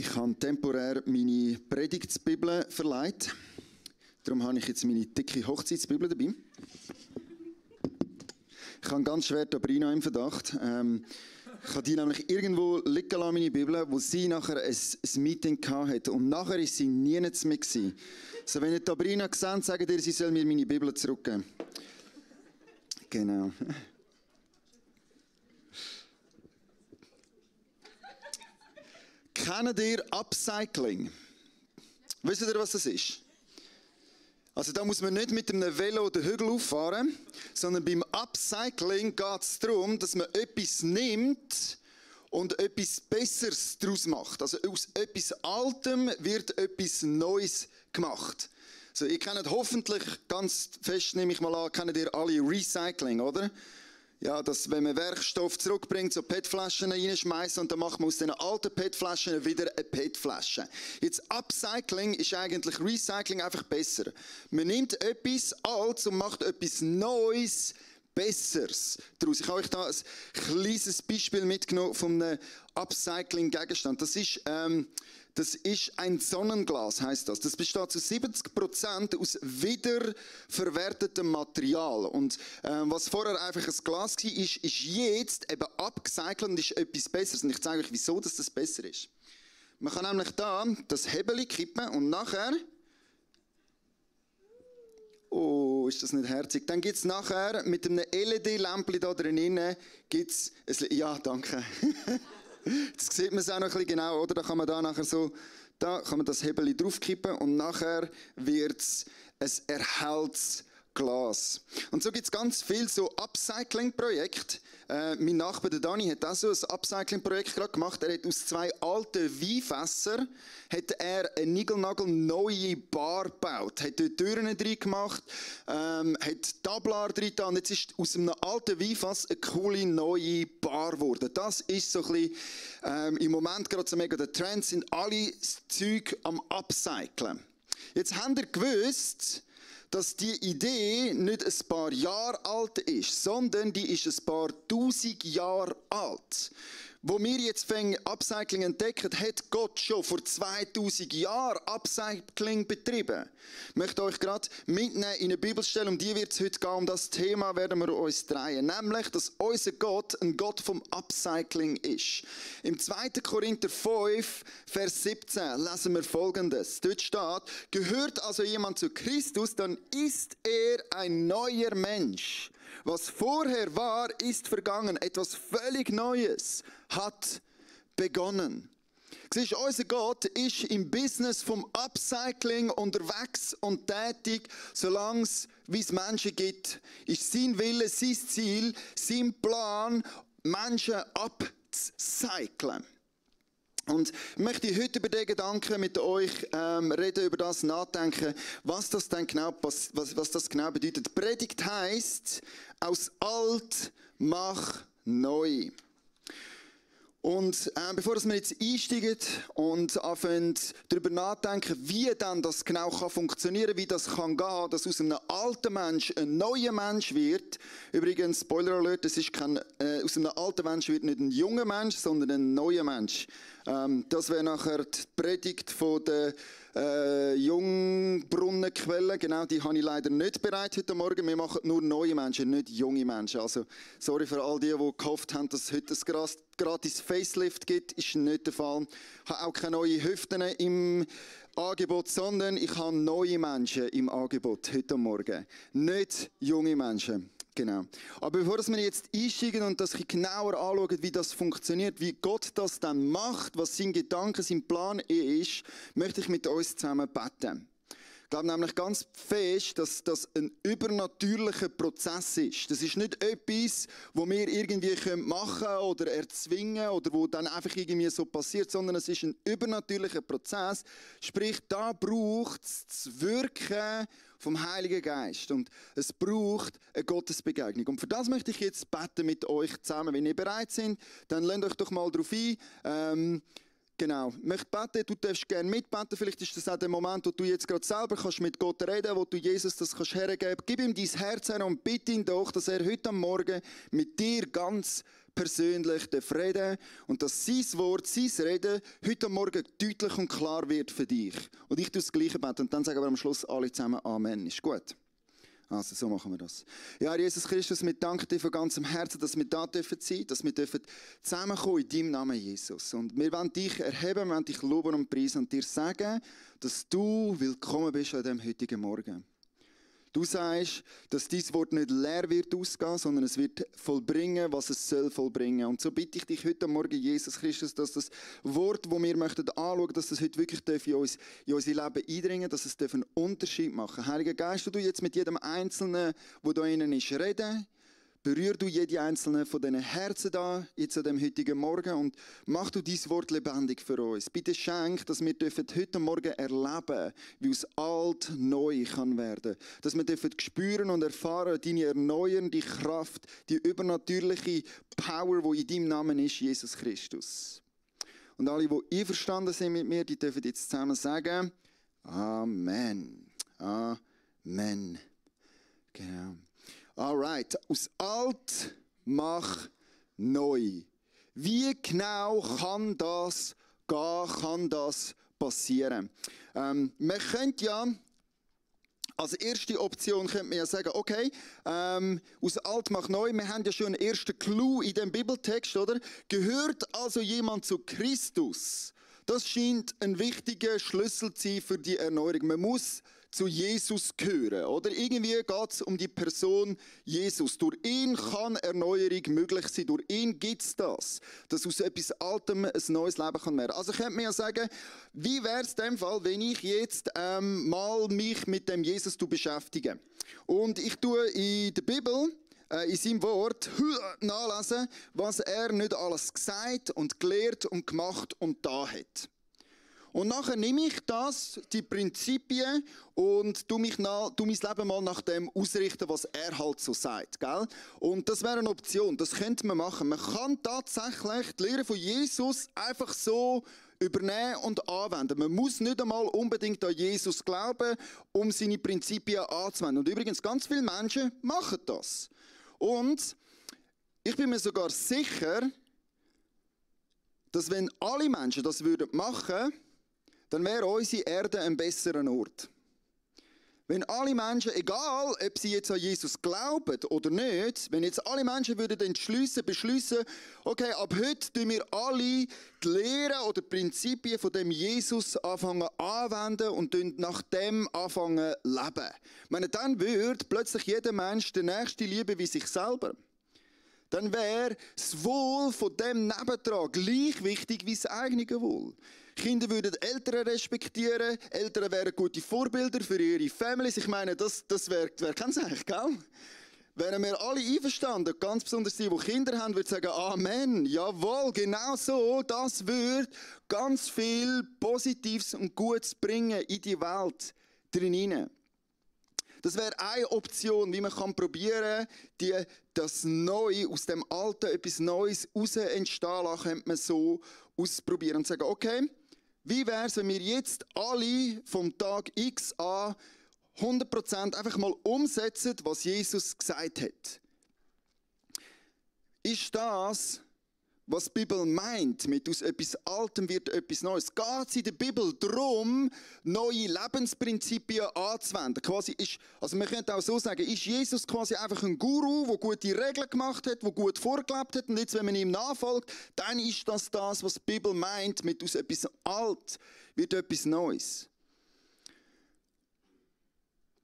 Ich habe temporär meine Predigtsbibel verleiht. Darum habe ich jetzt meine dicke Hochzeitsbibel dabei. Ich habe ganz schwer Sabrina im Verdacht. Ich habe die nämlich irgendwo liegen lassen, meine Bibel, wo sie nachher ein Meeting hatte. Und nachher war sie nirgends mehr gewesen. Also wenn ihr Sabrina seht, sagt ihr, sie soll mir meine Bibel zurückgeben. Genau. Kennt ihr Upcycling? Wisst ihr, was das ist? Also da muss man nicht mit einem Velo den Hügel auffahren, sondern beim Upcycling geht es darum, dass man etwas nimmt und etwas Besseres daraus macht. Also aus etwas Altem wird etwas Neues gemacht. Also ihr kennt hoffentlich ganz fest, nehme ich mal an, kennt ihr alle Recycling, oder? Ja, dass wenn man Werkstoff zurückbringt, so PET-Flaschen reinschmeißen und dann macht man aus diesen alten PET-Flaschen wieder eine PET-Flasche. Jetzt Upcycling ist eigentlich Recycling einfach besser. Man nimmt etwas Altes und macht etwas Neues, Besseres daraus. Ich habe euch da ein kleines Beispiel mitgenommen von einem Upcycling-Gegenstand. Das ist ein Sonnenglas, heisst das. Das besteht zu 70% aus wiederverwertetem Material. Und was vorher einfach ein Glas war, ist jetzt eben upgecycelt und ist etwas Besseres. Und ich zeige euch, wieso das besser ist. Man kann nämlich da das Hebel kippen und nachher... Oh, ist das nicht herzig? Dann gibt es nachher mit einem LED-Lämpchen da drinnen, gibt's ja, danke. Jetzt sieht man es auch noch ein bisschen genau, oder? Da kann man da nachher so, da kann man das Hebel draufkippen und nachher wird es ein erhelltes Glas. Und so gibt es ganz viele so Upcycling-Projekte. Mein Nachbar, der Dani, hat auch so ein Upcycling-Projekt gerade gemacht. Er hat aus 2 alten Weinfässern eine niegelnagelneue Bar gebaut. Hat dort Türen drin gemacht, hat Tablar drin getan. Und jetzt ist aus einem alten Weinfass eine coole neue Bar geworden. Das ist so ein bisschen im Moment gerade so mega der Trend, sind alle das Zeug am Upcyclen. Jetzt habt ihr gewusst, dass die Idee nicht ein paar Jahre alt ist, sondern die ist ein paar 1000 Jahre alt. Wo wir jetzt Upcycling entdecken, hat Gott schon vor 2000 Jahren Upcycling betrieben. Ich möchte euch gerade mitnehmen in eine Bibelstelle, um die wird es heute gehen. Um das Thema werden wir uns drehen. Nämlich, dass unser Gott ein Gott vom Upcycling ist. Im 2. Korinther 5, Vers 17 lesen wir Folgendes. Dort steht, gehört also jemand zu Christus, dann ist er ein neuer Mensch. Was vorher war, ist vergangen. Etwas völlig Neues hat begonnen. Siehst, unser Gott ist im Business vom Upcycling unterwegs und tätig, solange es, wie es Menschen gibt, ist sein Wille, sein Ziel, sein Plan, Menschen upzucyclen. Und ich möchte heute über den Gedanken mit euch reden, über das nachdenken, was das genau bedeutet. Die Predigt heisst, aus alt mach neu. Und bevor wir jetzt einsteigen und anfangen darüber nachdenken, wie dann das genau funktionieren kann, wie das kann gehen, dass aus einem alten Mensch ein neuer Mensch wird. Übrigens, Spoiler Alert, aus einem alten Mensch wird nicht ein junger Mensch, sondern ein neuer Mensch. Das wäre nachher die Predigt von der Jungbrunnenquelle. Genau, die habe ich leider nicht bereit heute Morgen. Wir machen nur neue Menschen, nicht junge Menschen. Also, sorry für all die gehofft haben, dass es heute ein gratis Facelift gibt. Ist nicht der Fall. Ich habe auch keine neuen Hüften im Angebot, sondern ich habe neue Menschen im Angebot heute Morgen. Nicht junge Menschen. Genau. Aber bevor wir jetzt einsteigen und das genauer anschauen, wie das funktioniert, wie Gott das dann macht, was sein Gedanke, sein Plan ist, möchte ich mit uns zusammen beten. Ich glaube nämlich ganz fest, dass das ein übernatürlicher Prozess ist. Das ist nicht etwas, wo wir irgendwie machen können oder erzwingen oder wo dann einfach irgendwie so passiert, sondern es ist ein übernatürlicher Prozess. Sprich, da braucht es das Wirken vom Heiligen Geist und es braucht eine Gottesbegegnung. Und für das möchte ich jetzt beten mit euch zusammen. Wenn ihr bereit seid, dann lasst euch doch mal darauf ein. Genau. Ich möchte beten, du darfst gerne mitbeten. Vielleicht ist das auch der Moment, wo du jetzt gerade selber kannst mit Gott reden, wo du Jesus das hergeben kannst. Gib ihm dein Herz her und bitte ihn doch, dass er heute am Morgen mit dir ganz persönlich reden und dass sein Wort, sein Reden heute Morgen deutlich und klar wird für dich. Und ich tue das Gleiche beten und dann sagen wir am Schluss alle zusammen Amen. Ist gut? Also, so machen wir das. Ja, Jesus Christus, wir danken dir von ganzem Herzen, dass wir da sein dürfen, dass wir zusammenkommen in deinem Namen, Jesus. Und wir wollen dich erheben, wir wollen dich loben und preisen und dir sagen, dass du willkommen bist an diesem heutigen Morgen. Du sagst, dass dein Wort nicht leer wird ausgehen, sondern es wird vollbringen, was es soll vollbringen. Und so bitte ich dich heute Morgen, Jesus Christus, dass das Wort, das wir möchten anschauen, dass das heute wirklich in unser Leben eindringen, dass es einen Unterschied machen darf. Heiliger Geist, du jetzt mit jedem Einzelnen, der da innen ist, reden. Berühr du jede einzelne von diesen Herzen da, jetzt an dem heutigen Morgen, und mach du dein Wort lebendig für uns. Bitte schenk, dass wir heute Morgen erleben, wie aus alt neu kann werden. Dass wir spüren und erfahren deine erneuernde Kraft, die übernatürliche Power, die in deinem Namen ist, Jesus Christus. Und alle, die einverstanden sind mit mir, die dürfen jetzt zusammen sagen, Amen. Amen. Genau. Alright, aus alt mach neu. Wie genau kann das gehen, kann das passieren? Man könnte ja, als erste Option könnte man ja sagen, okay, aus alt mach neu, wir haben ja schon einen ersten Clou in dem Bibeltext, oder? Gehört also jemand zu Christus? Das scheint ein wichtiger Schlüssel zu sein für die Erneuerung. Man muss zu Jesus gehören, oder? Irgendwie geht es um die Person Jesus. Durch ihn kann Erneuerung möglich sein. Durch ihn gibt es das, dass aus etwas Altem ein neues Leben kann werden. Also könnte man ja sagen, wie wäre es in dem Fall, wenn ich jetzt mal mich mit dem Jesus beschäftige? Und ich tue in der Bibel, in seinem Wort nachlesen, was er nicht alles gesagt und gelehrt und gemacht und da hat. Und nachher nehme ich die Prinzipien, und tu mein Leben mal nach dem ausrichten, was er halt so sagt. Gell? Und das wäre eine Option, das könnte man machen. Man kann tatsächlich die Lehre von Jesus einfach so übernehmen und anwenden. Man muss nicht einmal unbedingt an Jesus glauben, um seine Prinzipien anzuwenden. Und übrigens, ganz viele Menschen machen das. Und ich bin mir sogar sicher, dass wenn alle Menschen das machen würden, dann wäre unsere Erde ein besserer Ort. Wenn alle Menschen, egal ob sie jetzt an Jesus glauben oder nicht, wenn jetzt alle Menschen würden beschliessen, okay, ab heute tun wir alle die Lehren oder Prinzipien von dem Jesus anfangen anwenden und nach dem anfangen leben. Ich meine, dann würde plötzlich jeder Mensch den Nächsten lieben wie sich selber. Dann wäre das Wohl von dem nebendran gleich wichtig wie das eigene Wohl. Kinder würden Eltern respektieren, Eltern wären gute Vorbilder für ihre Families. Ich meine, das wäre kein Sech, gell? Wären wir alle einverstanden, ganz besonders die Kinder haben, würden sagen, Amen, jawohl, genau so, das würde ganz viel Positives und Gutes bringen in die Welt drin. Das wäre eine Option, wie man probieren kann, das Neue aus dem Alten etwas Neues raus entstehen lassen, könnte man so ausprobieren und sagen, okay, wie wäre es, wenn wir jetzt alle vom Tag X an 100% einfach mal umsetzen, was Jesus gesagt hat? Ist das, was die Bibel meint, mit aus etwas Altem wird etwas Neues? Geht es in der Bibel darum, neue Lebensprinzipien anzuwenden? Also man könnte auch so sagen, ist Jesus quasi einfach ein Guru, der gute Regeln gemacht hat, der gut vorgelebt hat, und jetzt, wenn man ihm nachfolgt, dann ist das, was die Bibel meint, mit aus etwas Alt wird etwas Neues.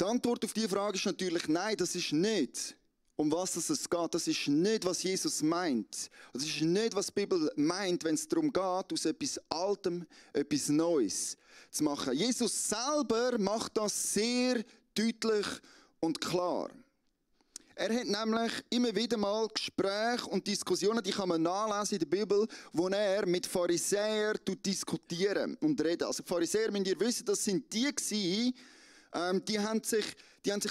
Die Antwort auf diese Frage ist natürlich nein, das ist nicht. Um was es geht, das ist nicht, was Jesus meint. Das ist nicht, was die Bibel meint, wenn es darum geht, aus etwas Altem etwas Neues zu machen. Jesus selber macht das sehr deutlich und klar. Er hat nämlich immer wieder mal Gespräche und Diskussionen, die kann man nachlesen in der Bibel, wo er mit Pharisäern diskutieren und reden. Also Pharisäer, müsst ihr wissen, das sind die gewesen, die haben sich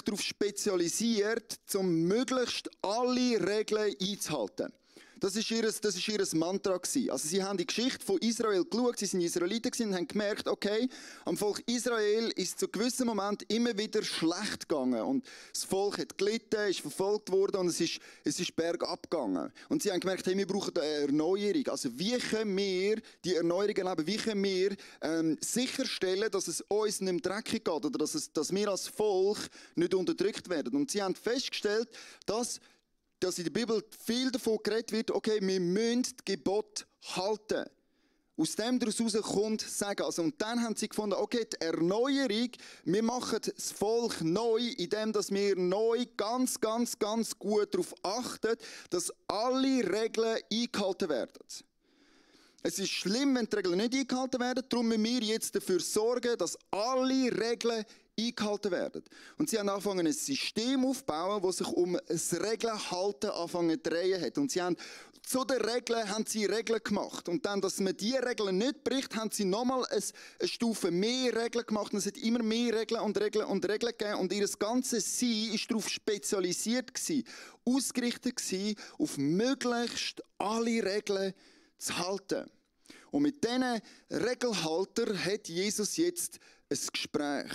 darauf spezialisiert, um möglichst alle Regeln einzuhalten. Das ist ihr Mantra gewesen. Also sie haben die Geschichte von Israel geschaut, sie sind Israeliten gewesen und haben gemerkt, okay, am Volk Israel ist zu gewissen Moment immer wieder schlecht gegangen und das Volk hat gelitten, ist verfolgt worden und es ist bergab gegangen. Und sie haben gemerkt, hey, wir brauchen eine Erneuerung. Also wie können wir die Erneuerung erleben? Wie können wir sicherstellen, dass es uns nicht dreckig geht oder dass wir als Volk nicht unterdrückt werden? Und sie haben festgestellt, dass in der Bibel viel davon geredet wird, okay, wir müssen die Gebote halten. Aus dem daraus kommt Sagen. Also, und dann haben sie gefunden, okay, die Erneuerung, wir machen das Volk neu, indem dass wir neu ganz, ganz, ganz gut darauf achten, dass alle Regeln eingehalten werden. Es ist schlimm, wenn die Regeln nicht eingehalten werden, darum müssen wir jetzt dafür sorgen, dass alle Regeln eingehalten werden. Und sie haben angefangen, ein System aufzubauen, das sich um das Regelhalten anfangen zu drehen hat. Und sie haben zu den Regeln haben sie Regeln gemacht. Und dann, dass man diese Regeln nicht bricht, haben sie nochmal eine Stufe mehr Regeln gemacht. Und es hat immer mehr Regeln und Regeln und Regeln gegeben. Und ihr ganzes Sein war darauf spezialisiert gewesen, ausgerichtet gewesen, auf möglichst alle Regeln zu halten. Und mit diesen Regelhaltern hat Jesus jetzt ein Gespräch.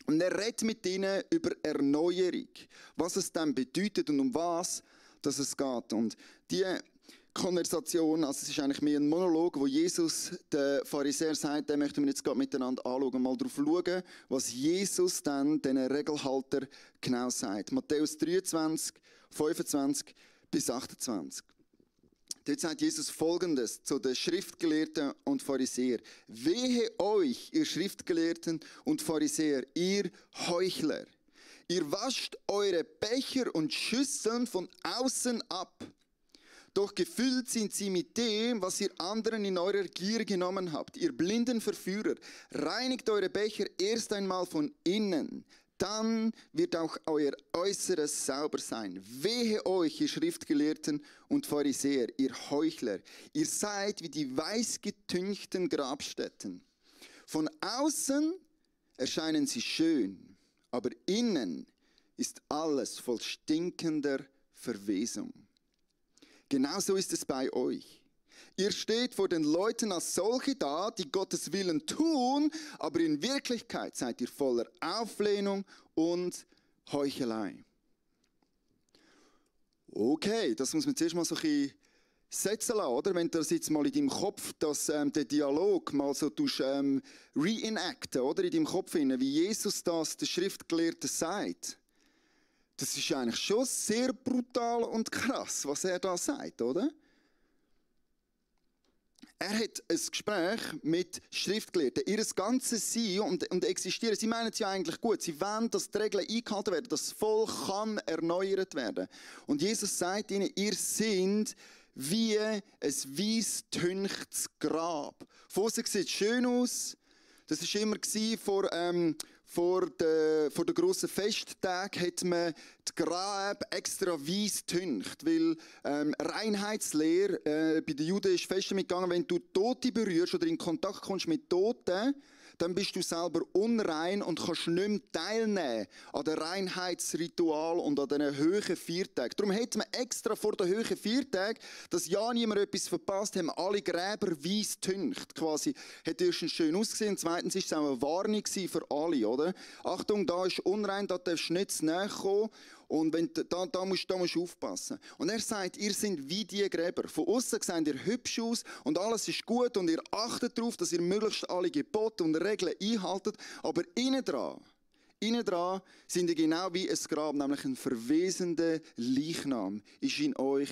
Und er redet mit ihnen über Erneuerung, was es dann bedeutet und um was dass es geht. Und diese Konversation, also es ist eigentlich mehr ein Monolog, wo Jesus den Pharisäern sagt, den möchten wir jetzt gerade miteinander anschauen, mal darauf schauen, was Jesus dann den Regelhalter genau sagt. Matthäus 23, 25 bis 28. Dort sagt Jesus Folgendes zu den Schriftgelehrten und Pharisäern. Wehe euch, ihr Schriftgelehrten und Pharisäer, ihr Heuchler. Ihr wascht eure Becher und Schüsseln von außen ab. Doch gefüllt sind sie mit dem, was ihr anderen in eurer Gier genommen habt. Ihr blinden Verführer, reinigt eure Becher erst einmal von innen. Dann wird auch euer Äußeres sauber sein. Wehe euch, ihr Schriftgelehrten und Pharisäer, ihr Heuchler. Ihr seid wie die weißgetünchten Grabstätten. Von außen erscheinen sie schön, aber innen ist alles voll stinkender Verwesung. Genauso ist es bei euch. Ihr steht vor den Leuten als solche da, die Gottes Willen tun, aber in Wirklichkeit seid ihr voller Auflehnung und Heuchelei. Okay, das muss man zuerst mal so ein bisschen setzen lassen, oder? Wenn du das jetzt mal in deinem Kopf, den Dialog mal so reenacten, oder? In deinem Kopf, wie Jesus das den Schriftgelehrten sagt. Das ist eigentlich schon sehr brutal und krass, was er da sagt, oder? Er hat ein Gespräch mit Schriftgelehrten. Ihr ganzes Sein und Existieren, sie meinen es ja eigentlich gut. Sie wollen, dass die Regeln eingehalten werden, dass das Volk kann erneuert werden. Und Jesus sagt ihnen, ihr seid wie ein weiss-tünchtes Grab. Von außen sieht es schön aus. Das war immer vor den grossen Festtagen hat man die Gräber extra weiss getüncht, weil Reinheitslehre bei den Juden ist fest damit gegangen, wenn du Tote berührst oder in Kontakt kommst mit Toten, dann bist du selber unrein und kannst nicht mehr teilnehmen an den Reinheitsritual und an diesen hohen Viertagen. Darum hat man extra vor den hohen Viertagen, dass ja niemand etwas verpasst, haben alle Gräber weiss getüncht. Quasi hat erstens schön ausgesehen, zweitens war es auch eine Warnung für alle, oder? Achtung, da ist unrein, da darfst du nicht zu nahe kommen. Und da musst du aufpassen. Und er sagt, ihr seid wie die Gräber. Von außen seht ihr hübsch aus und alles ist gut und ihr achtet darauf, dass ihr möglichst alle Gebote und Regeln einhaltet. Aber innen dran sind ihr genau wie ein Grab, nämlich ein verwesender Leichnam ist in euch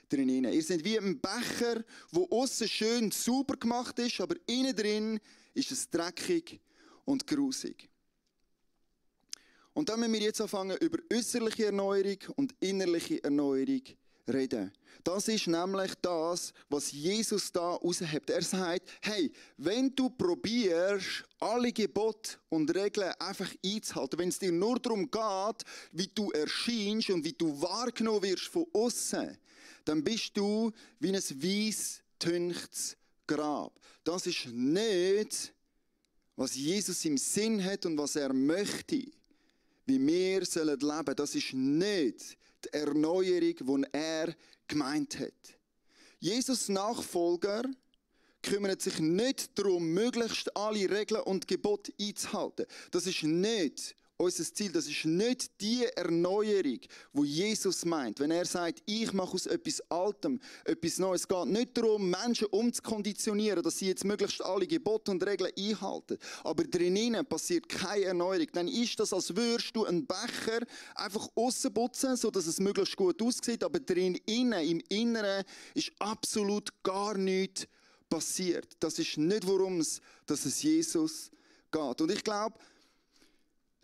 drin. Ihr seid wie ein Becher, wo außen schön sauber gemacht ist, aber innen drin ist es dreckig und grusig. Und dann müssen wir jetzt anfangen, über äußerliche Erneuerung und innerliche Erneuerung reden. Das ist nämlich das, was Jesus da raushebt. Er sagt, hey, wenn du probierst, alle Gebote und Regeln einfach einzuhalten, wenn es dir nur darum geht, wie du erscheinst und wie du wahrgenommen wirst von außen, dann bist du wie ein weiss-tünchtes Grab. Das ist nicht, was Jesus im Sinn hat und was er möchte. Wie wir leben sollen, das ist nicht die Erneuerung, die er gemeint hat. Jesus Nachfolger kümmern sich nicht darum, möglichst alle Regeln und Gebote einzuhalten. Das ist nicht unser Ziel, das ist nicht die Erneuerung, die Jesus meint. Wenn er sagt, ich mache aus etwas Altem etwas Neues. Es geht nicht darum, Menschen umzukonditionieren, dass sie jetzt möglichst alle Gebote und Regeln einhalten. Aber drinnen passiert keine Erneuerung. Dann ist das, als würdest du einen Becher einfach rausputzen, sodass es möglichst gut aussieht. Aber im Inneren ist absolut gar nichts passiert. Das ist nicht, worum es Jesus geht. Und ich glaube,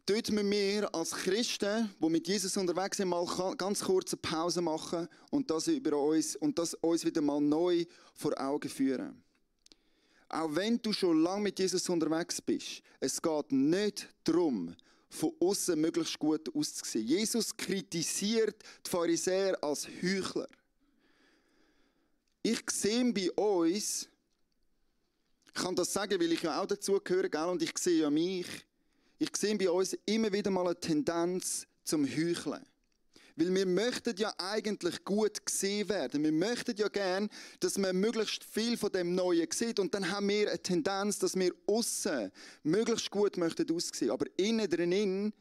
dort müssen wir als Christen, die mit Jesus unterwegs sind, mal ganz kurze Pause machen und das uns wieder mal neu vor Augen führen. Auch wenn du schon lange mit Jesus unterwegs bist, es geht nicht darum, von außen möglichst gut auszusehen. Jesus kritisiert die Pharisäer als Heuchler. Ich sehe bei uns, ich kann das sagen, weil ich ja auch dazugehöre, gell? Und ich sehe ja mich, ich sehe bei uns immer wieder mal eine Tendenz zum Heucheln. Weil wir möchten ja eigentlich gut gesehen werden. Wir möchten ja gerne, dass man möglichst viel von dem Neuen sieht. Und dann haben wir eine Tendenz, dass wir aussen möglichst gut möchten aussehen. Aber innen drin,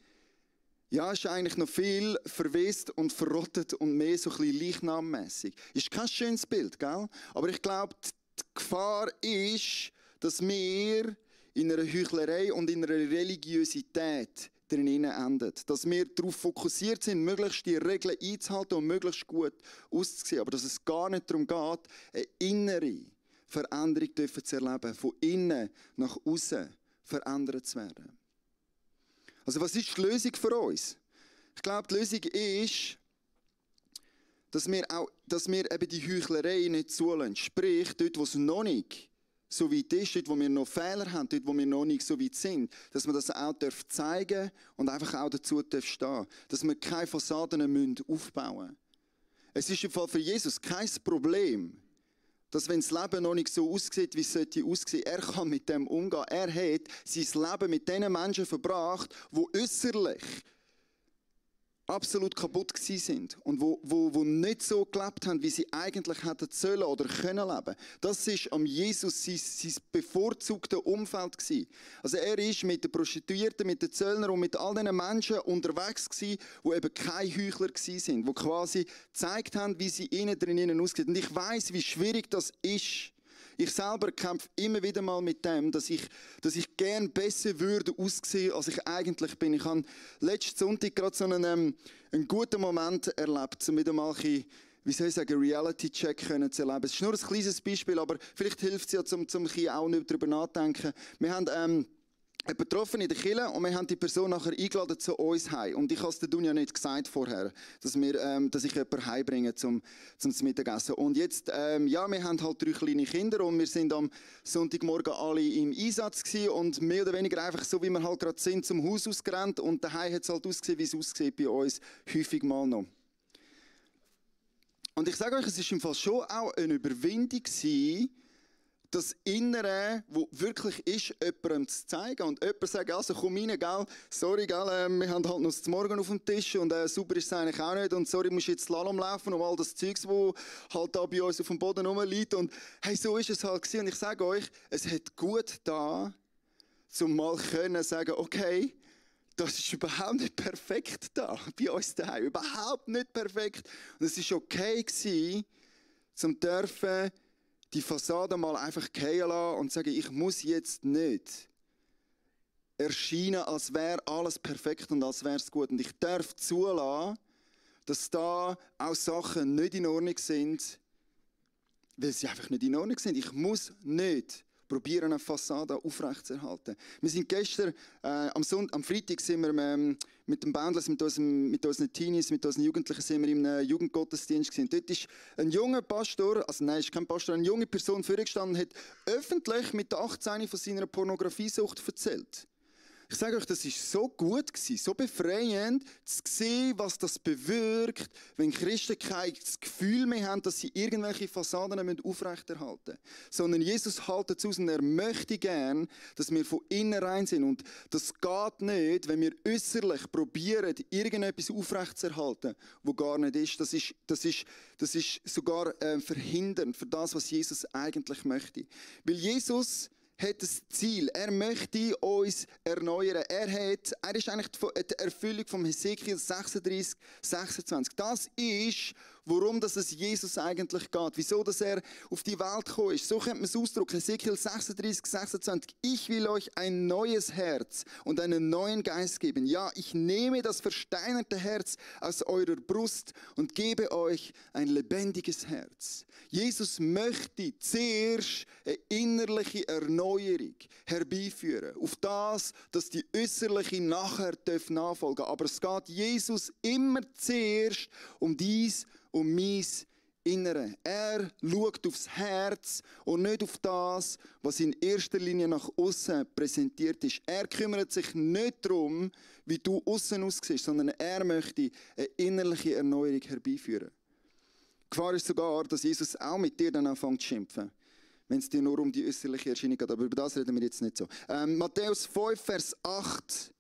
ja, ist eigentlich noch viel verwest und verrottet und mehr so ein bisschen leichnammässig. Ist kein schönes Bild, gell? Aber ich glaube, die Gefahr ist, dass wir in einer Heuchlerei und in einer Religiosität drinnen endet. Dass wir darauf fokussiert sind, möglichst die Regeln einzuhalten und möglichst gut auszusehen. Aber dass es gar nicht darum geht, eine innere Veränderung zu erleben, von innen nach außen verändert zu werden. Also was ist die Lösung für uns? Ich glaube, die Lösung ist, dass wir eben die Heuchlerei nicht zulassen. Sprich, dort, wo es noch nicht so weit ist, dort, wo wir noch Fehler haben, dort, wo wir noch nicht so weit sind, dass wir das auch zeigen dürfen und einfach auch dazu stehen. Dass wir keine Fassaden aufbauen müssen. Es ist im Fall für Jesus kein Problem, dass wenn das Leben noch nicht so aussieht, wie es sollte aussehen, er kann mit dem umgehen. Er hat sein Leben mit den Menschen verbracht, die äußerlich absolut kaputt gewesen sind und wo nicht so gelebt haben, wie sie eigentlich hätten sollen oder können leben. Das war am Jesus sein bevorzugtes Umfeld gewesen. Also er ist mit den Prostituierten, mit den Zöllnern und mit all diesen Menschen unterwegs gewesen, die eben keine Heuchler gewesen sind, die quasi gezeigt haben, wie sie innen drinnen aussehen. Und ich weiss, wie schwierig das ist. Ich selber kämpfe immer wieder mal mit dem, dass ich gern besser würde aussehen, als ich eigentlich bin. Ich habe letzten Sonntag gerade so einen guten Moment erlebt, um wieder mal ein bisschen, Reality-Check zu erleben. Es ist nur ein kleines Beispiel, aber vielleicht hilft es ja, um auch nicht darüber nachzudenken. Wir haben jemanden getroffen in der Kirche und wir haben die Person nachher eingeladen zu uns heim. Und ich habe es der Dunja nicht gesagt vorher, dass ich jemanden heimbringe zum Mittagessen. Und jetzt, wir haben halt 3 kleine Kinder und wir sind am Sonntagmorgen alle im Einsatz gewesen und mehr oder weniger einfach so, wie wir halt gerade sind, zum Haus ausgerannt und daheim hat es halt ausgesehen, wie es aussieht bei uns, häufig mal noch. Und ich sage euch, es ist im Fall schon auch eine Überwindung gewesen, das Innere, wo wirklich ist, jemandem zu zeigen. Und jemand sagt, also komm rein, gell, sorry, gell, wir haben halt noch das Morgen auf dem Tisch und sauber ist es eigentlich auch nicht und sorry, musst jetzt Slalom laufen und all das Zeugs, das halt da bei uns auf dem Boden rumliegt. Und hey, so ist es halt gewesen. Und ich sage euch, es hat gut da, zum mal können sagen, okay, das ist überhaupt nicht perfekt da, bei uns daheim. Überhaupt nicht perfekt. Und es war okay gewesen, zum dürfen, die Fassade mal einfach fallen lassen und sagen, ich muss jetzt nicht erscheinen, als wäre alles perfekt und als wäre es gut. Und ich darf zulassen, dass da auch Sachen nicht in Ordnung sind, weil sie einfach nicht in Ordnung sind. Ich muss nicht probieren, eine Fassade aufrechtzuerhalten. Wir sind gestern, am Freitag sind wir mit dem Boundless, mit unseren Teenies, mit unseren Jugendlichen sind wir in einem Jugendgottesdienst gewesen. Dort ist ein junger Pastor, also nein, ist kein Pastor, eine junge Person vorgestanden und hat öffentlich mit 18 von seiner Pornografiesucht erzählt. Ich sage euch, das ist so gut gewesen, so befreiend, zu sehen, was das bewirkt, wenn Christen kein Gefühl mehr haben, dass sie irgendwelche Fassaden aufrechterhalten müssen. Sondern Jesus hält es aus und er möchte gern, dass wir von innen rein sind. Und das geht nicht, wenn wir äußerlich probieren, irgendetwas aufrechtzuerhalten, wo gar nicht ist. Das ist sogar verhindernd für das, was Jesus eigentlich möchte. Weil Jesus hat das Ziel. Er möchte uns erneuern. Er ist eigentlich die Erfüllung von Hesekiel 36, 26. Das ist, worum es Jesus eigentlich geht. Wieso, dass er auf die Welt gekommen ist. So könnte man es ausdrücken. Hesekiel 36, 26. Ich will euch ein neues Herz und einen neuen Geist geben. Ja, ich nehme das versteinerte Herz aus eurer Brust und gebe euch ein lebendiges Herz. Jesus möchte zuerst eine innerliche Erneuerung herbeiführen. Auf das, dass die äußerliche nachher nachfolgen darf. Aber es geht Jesus immer zuerst um dies, um mein Innere. Er schaut aufs Herz und nicht auf das, was in erster Linie nach außen präsentiert ist. Er kümmert sich nicht darum, wie du außen aussiehst, sondern er möchte eine innerliche Erneuerung herbeiführen. Die Gefahr ist sogar, dass Jesus auch mit dir dann anfängt zu schimpfen, wenn es dir nur um die äußerliche Erscheinung geht. Aber über das reden wir jetzt nicht so. Matthäus 5, Vers 8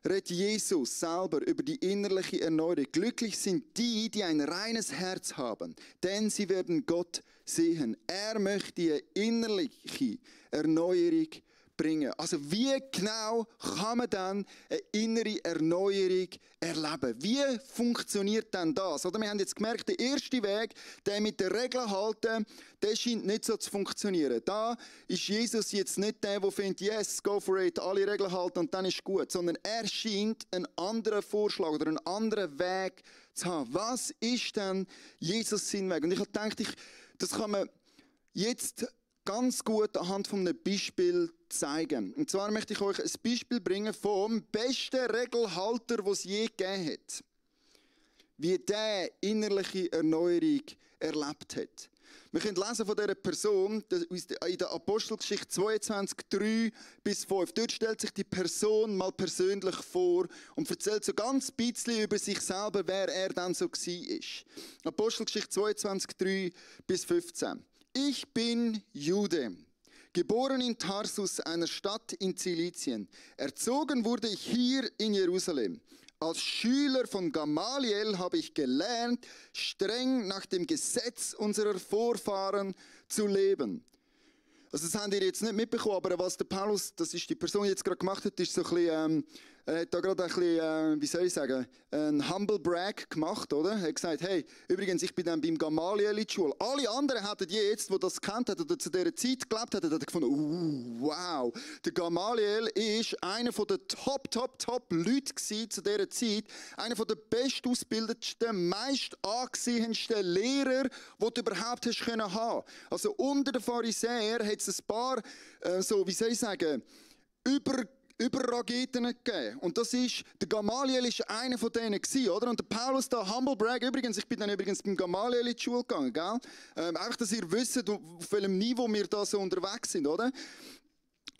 redet Jesus selber über die innerliche Erneuerung. Glücklich sind die, die ein reines Herz haben, denn sie werden Gott sehen. Er möchte eine innerliche Erneuerung bringen. Also wie genau kann man dann eine innere Erneuerung erleben? Wie funktioniert denn das? Oder wir haben jetzt gemerkt, der erste Weg, der mit der Regel halten, der scheint nicht so zu funktionieren. Da ist Jesus jetzt nicht der, der findet, yes, go for it, alle Regeln halten und dann ist gut. Sondern er scheint einen anderen Vorschlag oder einen anderen Weg zu haben. Was ist denn Jesus sein Weg? Und ich habe gedacht, das kann man jetzt ganz gut anhand von einem Beispiel zeigen. Und zwar möchte ich euch ein Beispiel bringen vom besten Regelhalter, den es je gegeben hat. Wie der innerliche Erneuerung erlebt hat. Wir können lesen von dieser Person in der Apostelgeschichte 22, 3 bis 5. Dort stellt sich die Person mal persönlich vor und erzählt so ganz ein bisschen über sich selber, wer er dann so war. Apostelgeschichte 22, 3 bis 15. Ich bin Jude, geboren in Tarsus, einer Stadt in Zilizien. Erzogen wurde ich hier in Jerusalem. Als Schüler von Gamaliel habe ich gelernt, streng nach dem Gesetz unserer Vorfahren zu leben. Also das habt ihr jetzt nicht mitbekommen, aber was der Paulus, das ist die Person, die jetzt gerade gemacht hat, ist so ein bisschen, er hat da gerade ein bisschen, wie soll ich sagen, ein Humble Brag gemacht, oder? Er hat gesagt, hey, übrigens, ich bin dann beim Gamaliel in der Schule. Alle anderen hätten jetzt, die das gekannt haben oder zu dieser Zeit gelebt hätten, hätten gefunden, wow, der Gamaliel ist einer der Top Leute zu dieser Zeit, einer der bestausgebildetsten, meist angesehensten Lehrer, die du überhaupt hast können haben. Also unter den Pharisäern hat es ein paar, so, wie soll ich sagen, Überrageten gegeben. Und das ist, der Gamaliel ist einer von denen gewesen, oder? Und der Paulus da, Humble Brag, übrigens, ich bin dann übrigens beim Gamaliel in die Schule gegangen, gell? Einfach, dass ihr wisst, auf welchem Niveau wir da so unterwegs sind, oder?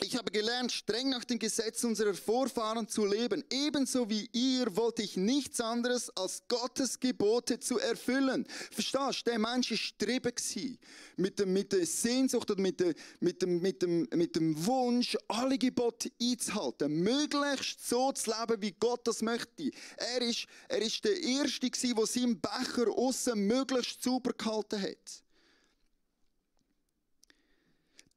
Ich habe gelernt, streng nach dem Gesetz unserer Vorfahren zu leben. Ebenso wie ihr wollte ich nichts anderes als Gottes Gebote zu erfüllen. Verstehst du? Der Mensch war getrieben mit der Sehnsucht oder mit dem Wunsch, alle Gebote einzuhalten. Möglichst so zu leben, wie Gott das möchte. Er ist der Erste gewesen, der seinen Becher aussen möglichst sauber gehalten hat.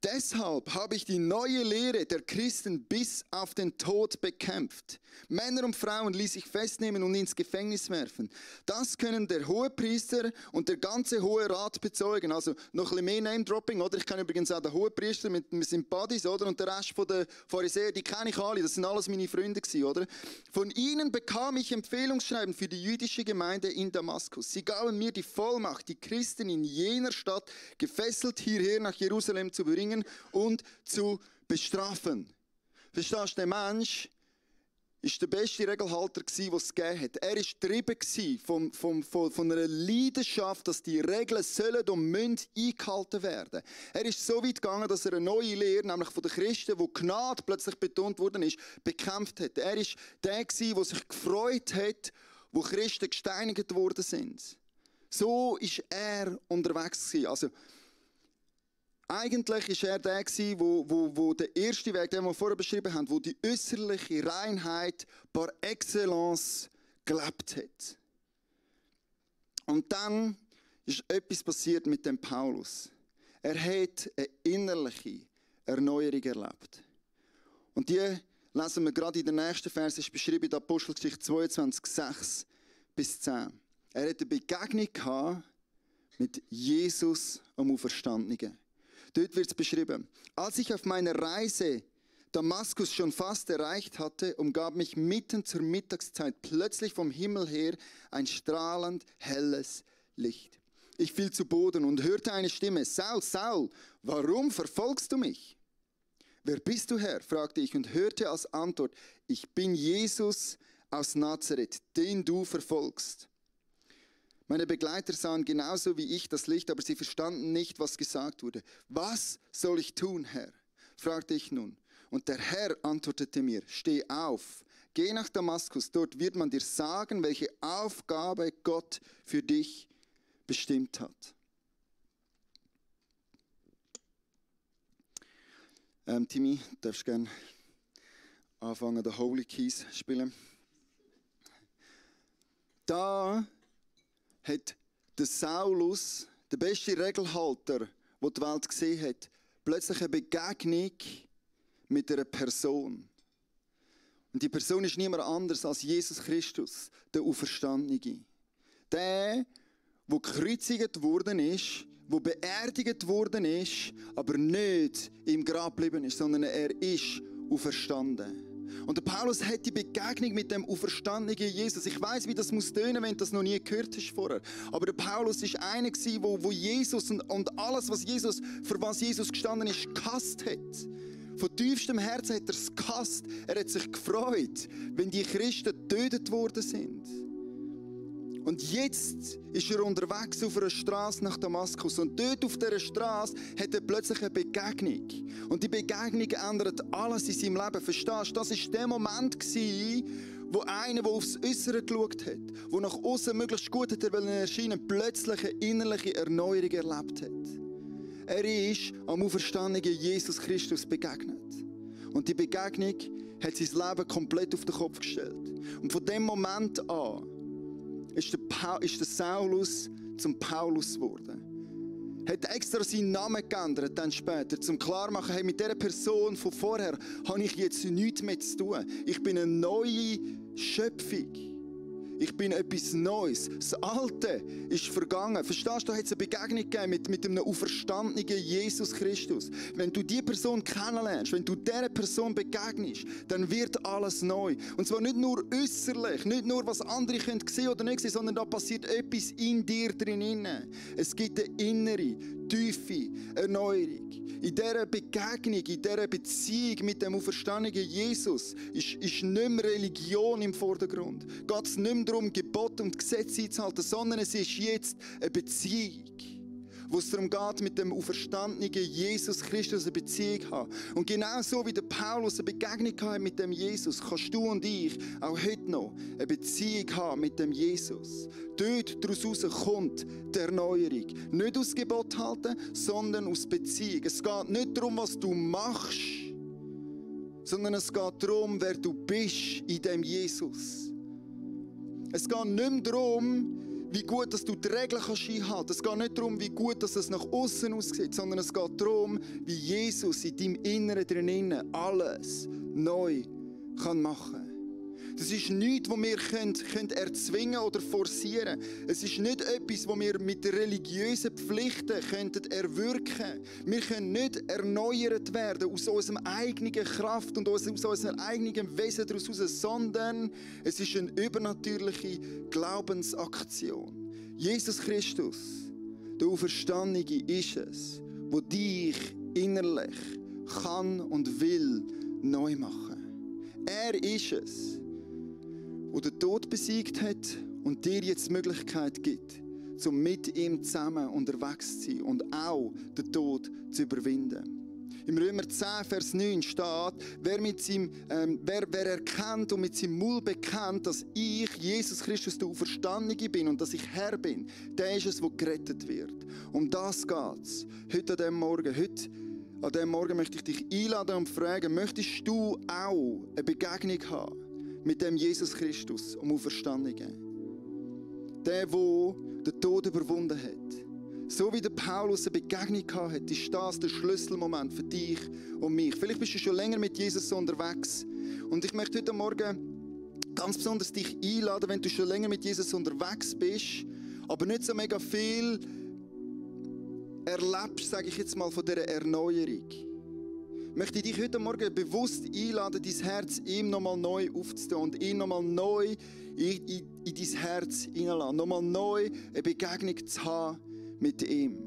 Deshalb habe ich die neue Lehre der Christen bis auf den Tod bekämpft. Männer und Frauen ließ ich festnehmen und ins Gefängnis werfen. Das können der Hohepriester und der ganze Hohe Rat bezeugen. Also noch ein bisschen mehr Name-Dropping, oder? Ich kenne übrigens auch den Hohepriester, wir sind Buddies, oder? Und der Rest der Pharisäer, die kenne ich alle, das sind alles meine Freunde gewesen, oder? Von ihnen bekam ich Empfehlungsschreiben für die jüdische Gemeinde in Damaskus. Sie gaben mir die Vollmacht, die Christen in jener Stadt gefesselt hierher nach Jerusalem zu bringen und zu bestrafen. Verstehst du, der Mensch ist der beste Regelhalter gewesen, den es gegeben hat. Er war getrieben von einer Leidenschaft, dass die Regeln sollen und müssen eingehalten werden. Er ist so weit gegangen, dass er eine neue Lehre, nämlich von den Christen, wo Gnade plötzlich betont worden ist, bekämpft hat. Er ist der gewesen, der sich gefreut hat, wo Christen gesteinigt worden sind. So ist er unterwegs gewesen. Also, eigentlich war er der, wo der erste Weg, den wir vorher beschrieben haben, wo die äußerliche Reinheit par excellence gelebt hat. Und dann ist etwas passiert mit dem Paulus. Er hat eine innerliche Erneuerung erlebt. Und die lesen wir gerade in der nächsten Vers, ist beschrieben in der Apostelgeschichte 22, 6 bis 10. Er hatte eine Begegnung gehabt mit Jesus am Auferstandenen. Dort wird es beschrieben. Als ich auf meiner Reise Damaskus schon fast erreicht hatte, umgab mich mitten zur Mittagszeit plötzlich vom Himmel her ein strahlend helles Licht. Ich fiel zu Boden und hörte eine Stimme: Saul, Saul, warum verfolgst du mich? Wer bist du, Herr? Fragte ich und hörte als Antwort: Ich bin Jesus aus Nazareth, den du verfolgst. Meine Begleiter sahen genauso wie ich das Licht, aber sie verstanden nicht, was gesagt wurde. Was soll ich tun, Herr? Fragte ich nun. Und der Herr antwortete mir: Steh auf, geh nach Damaskus, dort wird man dir sagen, welche Aufgabe Gott für dich bestimmt hat. Timmy, du darfst gerne anfangen, den Holy Keys zu spielen. Da hat der Saulus, der beste Regelhalter, den die Welt gesehen hat, plötzlich eine Begegnung mit einer Person. Und die Person ist niemand anders als Jesus Christus, der Auferstandene. Der gekreuzigt worden ist, der beerdigt worden ist, aber nicht im Grab geblieben ist, sondern er ist auferstanden. Und der Paulus hat die Begegnung mit dem auferstandenen Jesus. Ich weiss, wie das muss tönen, wenn du das noch nie gehört hast vorher. Aber der Paulus war einer, wo Jesus und alles, für was Jesus gestanden ist, gehasst hat. Von tiefstem Herzen hat er es gehasst. Er hat sich gefreut, wenn die Christen getötet worden sind. Und jetzt ist er unterwegs auf einer Straße nach Damaskus. Und dort auf dieser Straße hat er plötzlich eine Begegnung. Und die Begegnung ändert alles in seinem Leben. Verstehst du? Das war der Moment, wo einer, der aufs Äußere geschaut hat, der nach außen möglichst gut hat erscheinen, plötzlich eine innerliche Erneuerung erlebt hat. Er ist am auferstandenen Jesus Christus begegnet. Und die Begegnung hat sein Leben komplett auf den Kopf gestellt. Und von dem Moment an ist der Saulus zum Paulus geworden. Hat extra seinen Namen geändert, dann später, zum klarmachen, hey, mit dieser Person von vorher habe ich jetzt nichts mehr zu tun. Ich bin eine neue Schöpfung. Ich bin etwas Neues. Das Alte ist vergangen. Verstehst du, da hat es eine Begegnung gegeben mit einem auferstandenen Jesus Christus. Wenn du diese Person kennenlernst, wenn du dieser Person begegnest, dann wird alles neu. Und zwar nicht nur äußerlich, nicht nur, was andere sehen oder nicht sehen, sondern da passiert etwas in dir drin. Es gibt eine innere, tiefe Erneuerung. In dieser Begegnung, in dieser Beziehung mit dem auferstandenen Jesus ist nicht mehr Religion im Vordergrund. Geht es nicht mehr darum, Gebote und Gesetze einzuhalten, sondern es ist jetzt eine Beziehung, wo es darum geht, mit dem auferstandenen Jesus Christus eine Beziehung zu haben. Und genau so wie der Paulus eine Begegnung hatte mit dem Jesus, kannst du und ich auch heute noch eine Beziehung haben mit dem Jesus. Dort daraus kommt die Erneuerung. Nicht aus Gebot halten, sondern aus Beziehung. Es geht nicht darum, was du machst, sondern es geht darum, wer du bist in dem Jesus. Es geht nicht mehr darum, wie gut dass du die Regeln einhalten kannst. Es geht nicht darum, wie gut dass es nach außen aussieht, sondern es geht darum, wie Jesus in deinem Inneren drinnen alles neu machen kann. Das ist nichts, was wir können erzwingen oder forcieren können. Es ist nicht etwas, was wir mit religiösen Pflichten erwirken können. Wir können nicht erneuert werden aus unserer eigenen Kraft und aus unserem eigenen Wesen daraus, sondern es ist eine übernatürliche Glaubensaktion. Jesus Christus, der Auferstandene, ist es, der dich innerlich kann und will neu machen. Er ist es, der den Tod besiegt hat und dir jetzt die Möglichkeit gibt, um mit ihm zusammen unterwegs zu sein und auch den Tod zu überwinden. Im Römer 10, Vers 9 steht, wer erkennt und mit seinem Mund bekennt, dass ich, Jesus Christus, der Auferstandene bin und dass ich Herr bin, der ist es, der gerettet wird. Um das geht es. Heute an diesem Morgen. Heute an diesem Morgen möchte ich dich einladen und fragen, möchtest du auch eine Begegnung haben mit dem Jesus Christus, dem Auferstandenen? Der den Tod überwunden hat. So wie der Paulus eine Begegnung hatte, ist das der Schlüsselmoment für dich und mich. Vielleicht bist du schon länger mit Jesus unterwegs. Und ich möchte heute Morgen ganz besonders dich einladen, wenn du schon länger mit Jesus unterwegs bist, aber nicht so mega viel erlebst, sage ich jetzt mal, von dieser Erneuerung. Ich möchte dich heute Morgen bewusst einladen, dein Herz ihm nochmal neu aufzutun und ihn nochmal neu in dein Herz hineinlassen. Nochmal neu eine Begegnung zu haben mit ihm.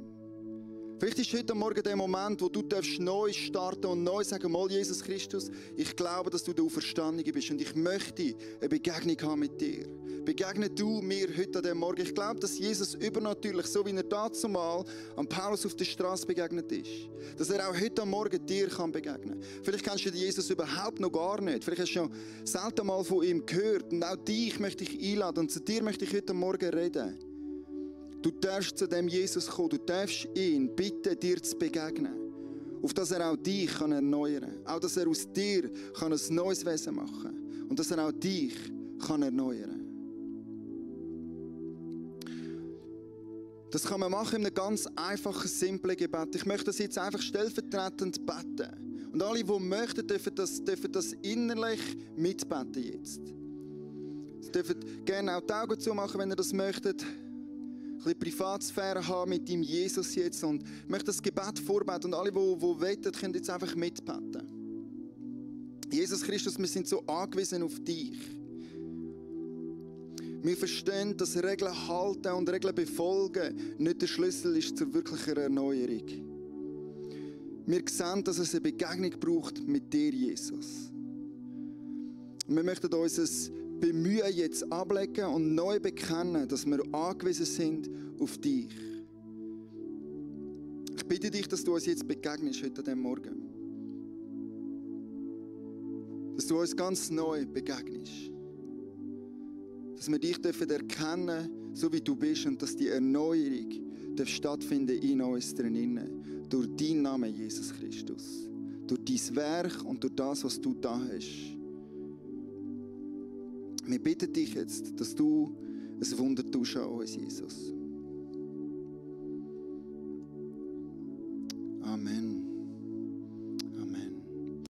Vielleicht ist heute Morgen der Moment, wo du neu starten und neu sagen, mal Jesus Christus, ich glaube, dass du der Auferstandene bist und ich möchte eine Begegnung haben mit dir. Begegne du mir heute an diesem Morgen. Ich glaube, dass Jesus übernatürlich, so wie er dazumal an Paulus auf der Straße begegnet ist, dass er auch heute Morgen dir kann begegnen. Vielleicht kennst du Jesus überhaupt noch gar nicht. Vielleicht hast du schon selten mal von ihm gehört. Und auch dich möchte ich einladen und zu dir möchte ich heute Morgen reden. Du darfst zu dem Jesus kommen, du darfst ihn bitten, dir zu begegnen. Auf dass er auch dich erneuern kann. Auch, dass er aus dir ein neues Wesen machen kann. Und dass er auch dich erneuern kann. Das kann man machen in einem ganz einfachen, simplen Gebet. Ich möchte das jetzt einfach stellvertretend beten. Und alle, die möchten, dürfen das innerlich mitbeten jetzt. Sie dürfen gerne auch die Augen zumachen, wenn ihr das möchtet. Ein bisschen Privatsphäre haben mit dem Jesus jetzt. Und ich möchte das Gebet vorbeten. Und alle, die wollen, können jetzt einfach mitbeten. Jesus Christus, wir sind so angewiesen auf dich. Wir verstehen, dass Regeln halten und Regeln befolgen nicht der Schlüssel ist zur wirklichen Erneuerung. Wir sehen, dass es eine Begegnung braucht mit dir, Jesus. Und wir möchten uns Bemühen jetzt ablegen und neu bekennen, dass wir angewiesen sind auf dich. Ich bitte dich, dass du uns jetzt begegnest heute an diesem Morgen. Dass du uns ganz neu begegnest. Dass wir dich erkennen dürfen, so wie du bist, und dass die Erneuerung stattfinden in uns drinnen. Durch deinen Namen, Jesus Christus. Durch dein Werk und durch das, was du da hast. Wir bitten dich jetzt, dass du ein Wunder tust an uns, Jesus. Amen.